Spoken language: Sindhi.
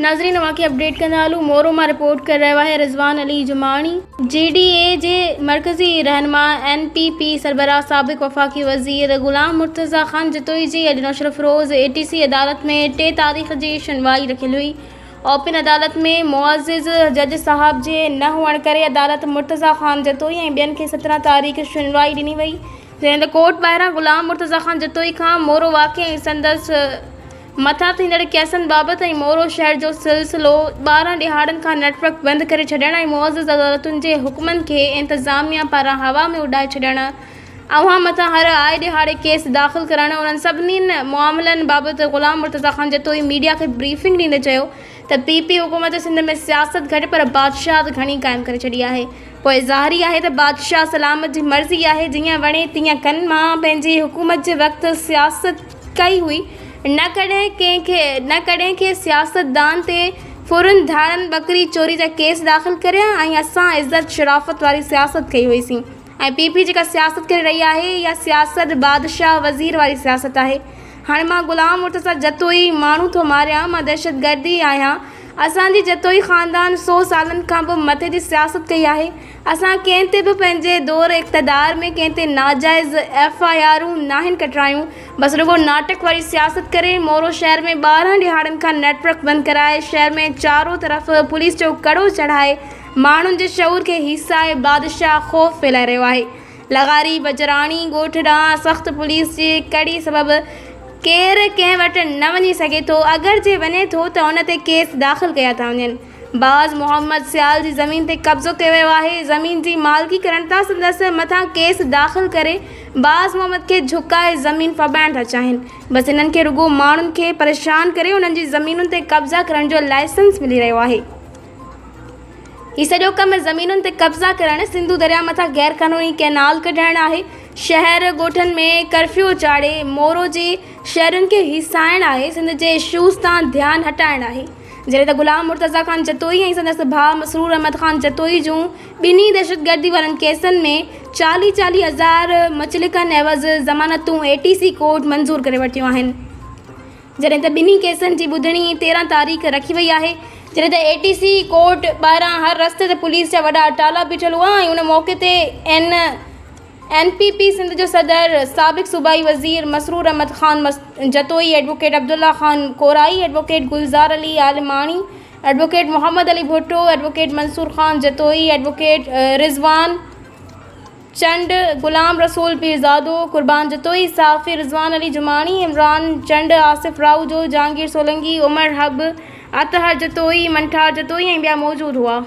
ناظرين اوهان کي اپڊيٽ ڪندا هلون مورو مان رپورٽ ڪري رهيو آهي رضوان علي جماڻي. جي ڊي اي جي مرڪزي رهنما اين پي پي سربراهه سابق وفاقي وزير غلام مرتضيٰ خان جتوئي جي اڄ نوشهروفيروز اي ٽي سي عدالت ۾ ٽي تاريخ جي شنوائي رکيل هئي اوپن عدالت ۾ معزز جج صاحب جي نه هئڻ ڪري عدالت مرتضيٰ خان جتوئي ۽ ٻين کي 17 تاريخ شنوائي ڏني وئي جڏهن ته ڪورٽ ٻاهران غلام مرتضيٰ خان جتوئي کان مورو واقعي ۽ سندس مٿان ٿيندڙ ڪيسن بابت ۽ مورو شهر جو سلسلو 12 ڏهاڙن کان نيٽ ورڪ بند ڪري ڇڏڻ ۽ معزز عدالتن جي حڪمن کي انتظاميا پاران هوا ۾ اڏائي ڇڏڻ اوهان مٿان هر آئي ڏهاڙي ڪيس داخل ڪرڻ انهن سڀني معاملن بابت غلام مرتضيٰ خان جتوئي ميڊيا کي بريفنگ ڏيندي چيو ته پي پي حڪومت سنڌ ۾ سياست گهٽ پر بادشاهت گهڻي قائم ڪري ڇڏي آهي پوء ظاهري آهي ته بادشاهه سلامت جي مرضي آهي جيئن وڻي تيئن ڪن مان پنهنجي حڪومت جي وقت سياست ڪئي هئي نه ڪڏهن ڪنهن کي نه ڪڏهن کي سياستدان تي ڦرن ڌاڙن ٻڪري چوري جا ڪيس داخل ڪريا ۽ اسان عزت شرافت واري سياست ڪئي هئي سين ۽ پي پي جيڪا سياست ڪري رهي آهي اها سياست بادشاهه وزير واري سياست آهي هاڻي مان غلام مرتضيٰ جتوئي ماڻهو ٿو ماريان مان دهشتگردي آهيان اسان جي جتوئي خاندان سو سالن کان به مٿي جي سياست ڪئي آهي اسان ڪنهن تي به پنهنجي دور اقتدار ۾ ڪنهن تي ناجائز ايف I آرون ناهن ڪٽرايون بس رڳو ناٽڪ واري سياست ڪري مورو شهر ۾ 12 ڏهاڙن کان نيٽ ورڪ بند ڪرائي شهر ۾ چارو طرف پوليس جو ڪڙو چڙهائي ماڻهن جي شعور کي هيسائي بادشاهه خوف ڦهلائي رهيو آهي لغاري بجراڻي ڳوٺ ڏانهن سخت پوليس جي ڪڙي سبب ڪير ڪنهن وٽ نه وڃي سگهي ٿو اگر جي وڃي ٿو ته ان تي ڪيس داخل ڪيا ٿا وڃن. باز محمد سيال جي زمين تي قبضو ڪيو ويو آهي زمين جي مالڪي ڪرڻ تان سندس مٿان ڪيس داخل ڪري باز محمد کي جهڪائي زمين ڦٻائڻ ٿا چاهين بس انهن کي رڳو ماڻهن کي پريشان ڪري انهن جي زمينن تي قبضا ڪرڻ جو لائسنس ملي رهيو آهي. هي سڄو ڪم زمينن تي قبضا ڪرڻ، سنڌو درياء مٿان غير قانوني ڪئنال ڪڍائڻ آهي، شهر ڳوٺن ۾ ڪرفيو چاڙهي مورو جي شهرين کي هيسائڻ آهي، سنڌ جي اشوز تان ڌيان هٽائڻ آهي. جڏهن ته غلام مرتضيٰ خان جتوئي ۽ سندس ڀاء مسرور احمد خان جتوئي جون ٻنهي دهشتگردي وارن ڪيسن ۾ 40 40 هزار مچلڪن عيوض ضمانتون اي ٽي سي ڪورٽ منظور ڪري ورتيون آهن. جڏهن ته ٻنهي ڪيسن جي ٻڌڻي 13 تاريخ رکي وئي آهي، جڏهن ته اي ٽي سي ڪورٽ ٻاهران هر رستي تي پوليس جا وڏا اٽالا بيٺل هئا ۽ ان موقعي تي N N P P Sindh جو صدر سابق صوبائي وزير Masroor Ahmed Khan Jatoi, advocate Abdullah Khan Korai, advocate Gulzar Ali Almani, advocate Muhammad Ali Bhutto, advocate Mansoor Khan Jatoi, advocate Rizwan Chand, Ghulam رسول پيرزادو، قربان جتوئي، صحافي رضوان علي جماڻي، عمران چنڊ، آصف راهوجو، جهانگير سولنگي، عمر حب، اطهر جتوئي، منٺار جتوئي ۽ ٻيا موجود هئا.